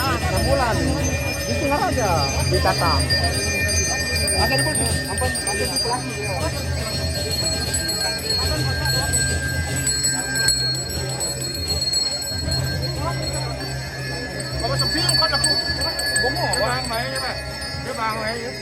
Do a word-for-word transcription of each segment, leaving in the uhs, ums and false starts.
Enam bulan. Di Singaraja, di Batam. Ada di Bogor, ampun, ada di Pelangi. Apa sepi kan aku? Bungo, Bang, main ya, Bang. Dia Bang main ya.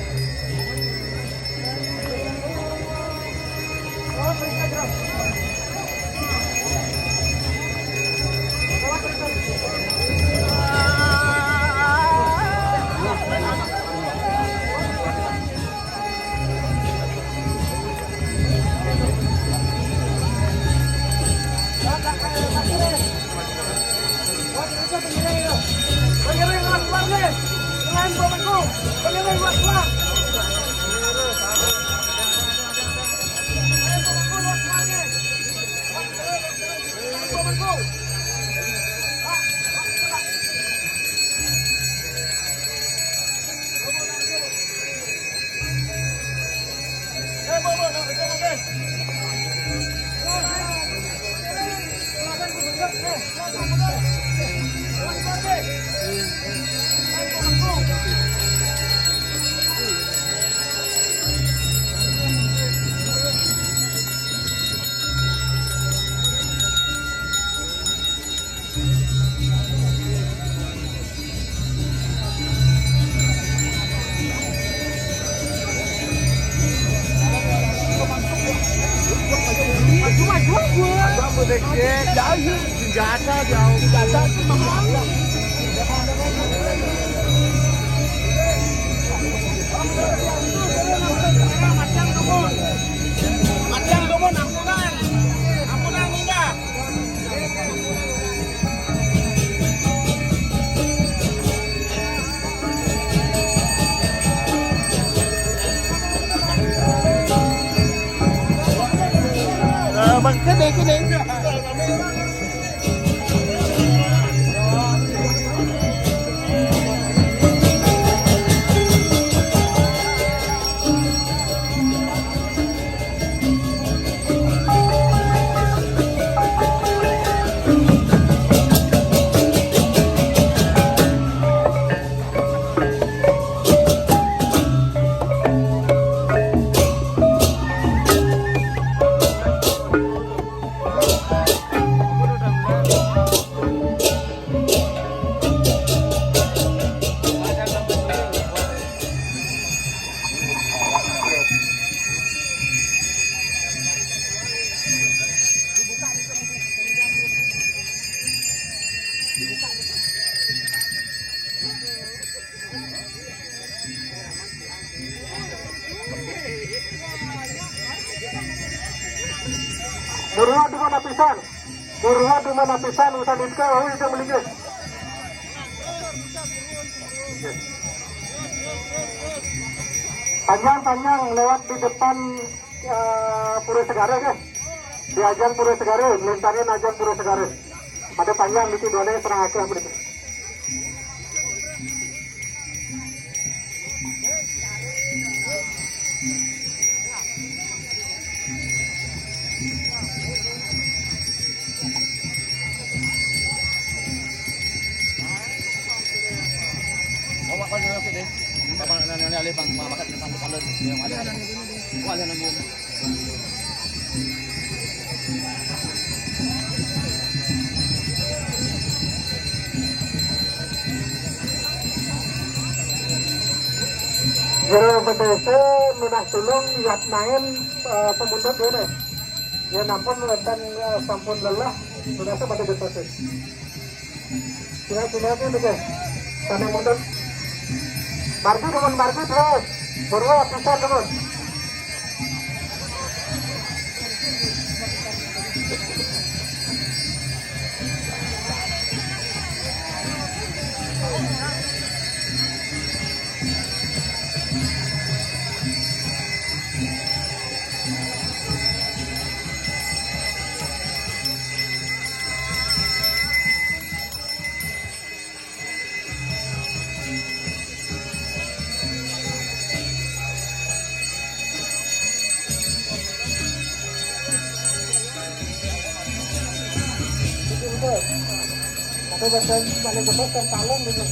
Senjata jauh. Senjata tuh mahal. Macam tuh, Bun. Macam tuh, Bun. Ambulan. Ambulan, minggah. Ờ, bằng cái này, cái này. Purwa dua lapisan. Purwa dua lapisan, usah dibuka, oh, itu beli, guys. Panjang-panjang lewat di depan, eh, Pura Segara, guys. Di ajang Pura Segara, melintarin ajang Pura Segara. Ada panjang di situ, ada yang setengah akeh begitu. Awak kau jangan deh. Bapak nak alih bang, bapak nak sampai kalau dia yang ada. Awak jangan nunggu. Jero bedese minah tulung yat naen, eh, pemundut dene. Ya nampun ledan, eh, sampun lelah, bedese pada bedese. Sila-sila aja nih, guys. Sana mundur. Margi, teman Margi, terus. Purwa, bisa, teman. Tapi bahkan paling besar kan talong gitu.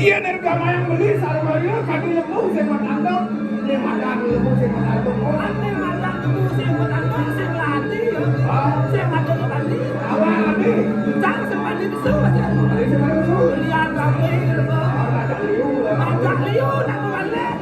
Yen ero gamayang beli, sareng kadi lemu sing matandok, ning madan lemu sing matandok. Ning madan lemu sing matandok, sing lati, ya. Hah? Sing matandok tadi. Awak tadi. Cang sing mandi besu aja. Tadi sing mandi besu. Lian rapi, gitu. Madan liu, ya. Madan liu, nak balik.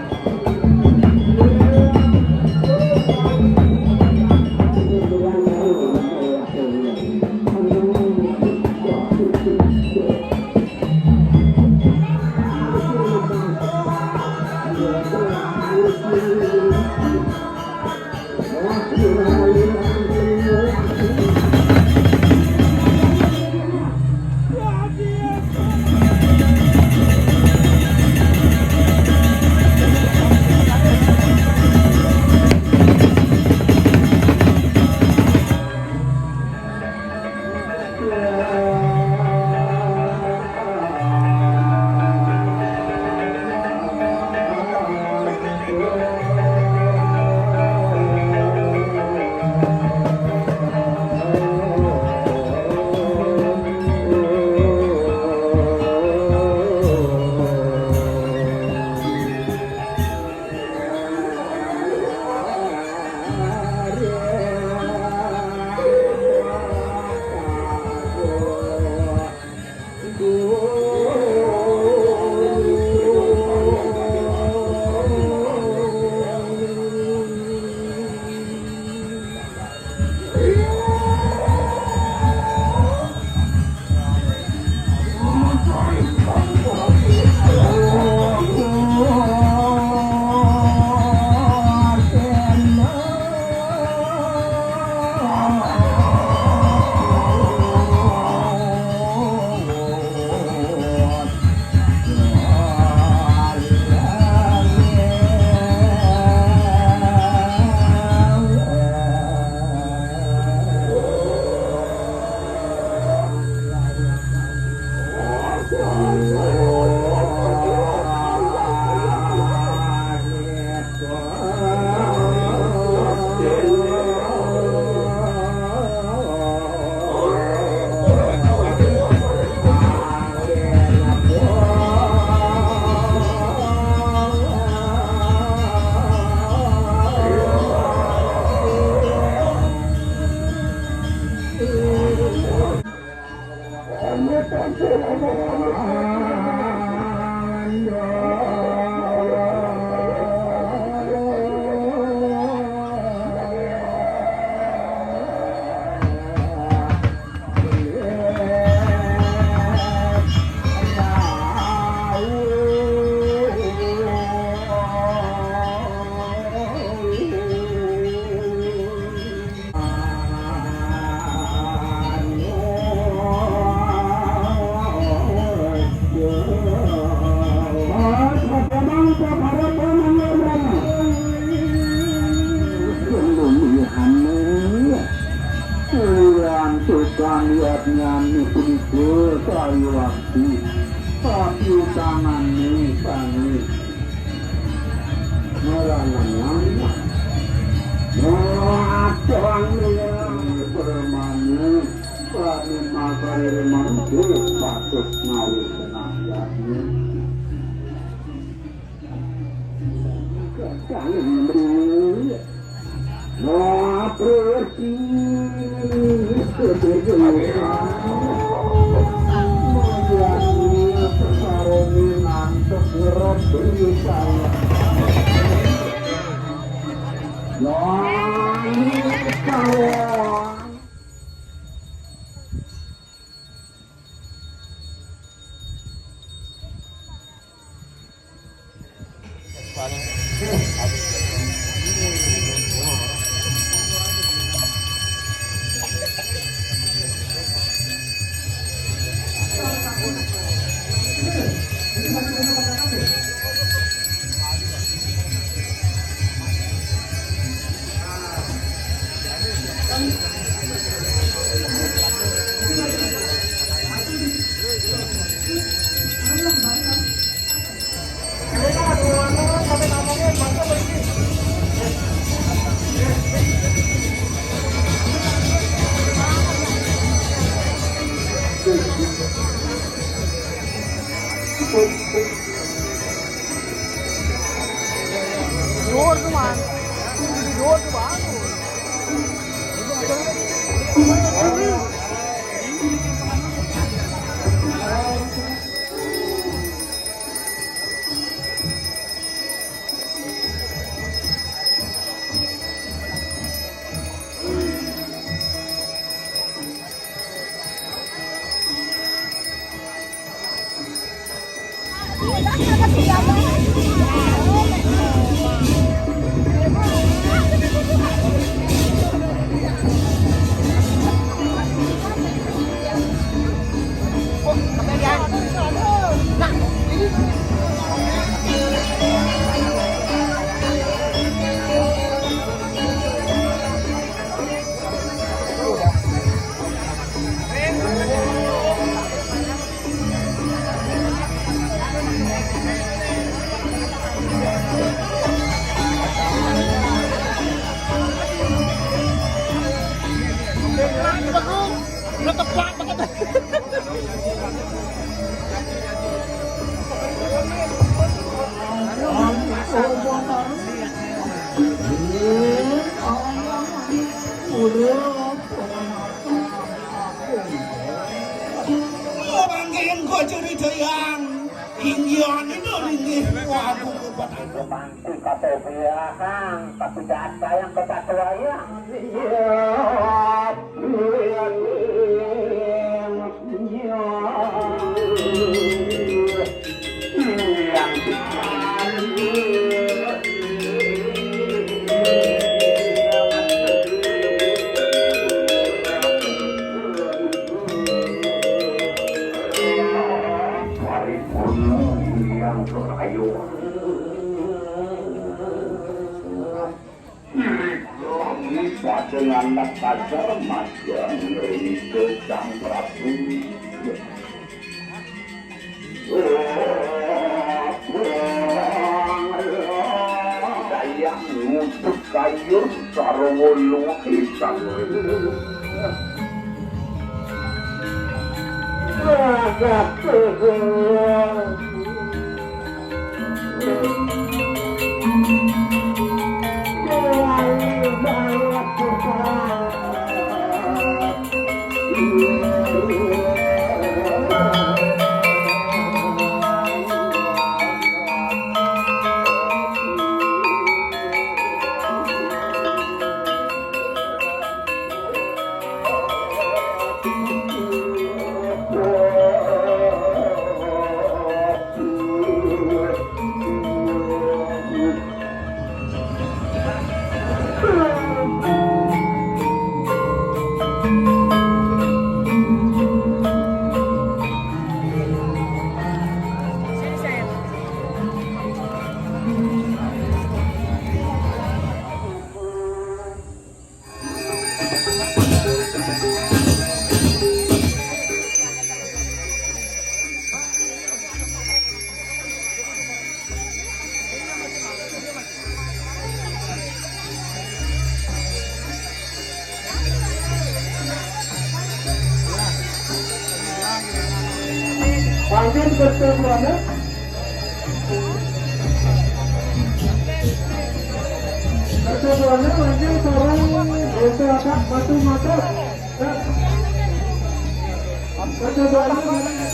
Tukang yadnyane punika kayuwakti papiutangane sange marangenang. Wadang permane sane makarere mangke patut ngawi senang yadnya. Kakang Indri. Wah, persis. Menjadi sekarang ngantuk ngerot beri saya. Wah, ini sekarang. Jor tuh, Man. Jor tuh, Man. Orang kaya engko curi dayang. Inggian itu ringgih wagu kebetulan. Kata biarang, tapi dasar yang kata tuayang. Iya. Paripurna Hyang Kekayon. Iring lami pada ngandhak kajar madya ngring Sang Prabu. Dayang ngutuk kayun sarwa luwih sang. Mungkin bertemuannya, bertemuannya mungkin sareng desa adat Batu Mata. Bertemuannya mungkin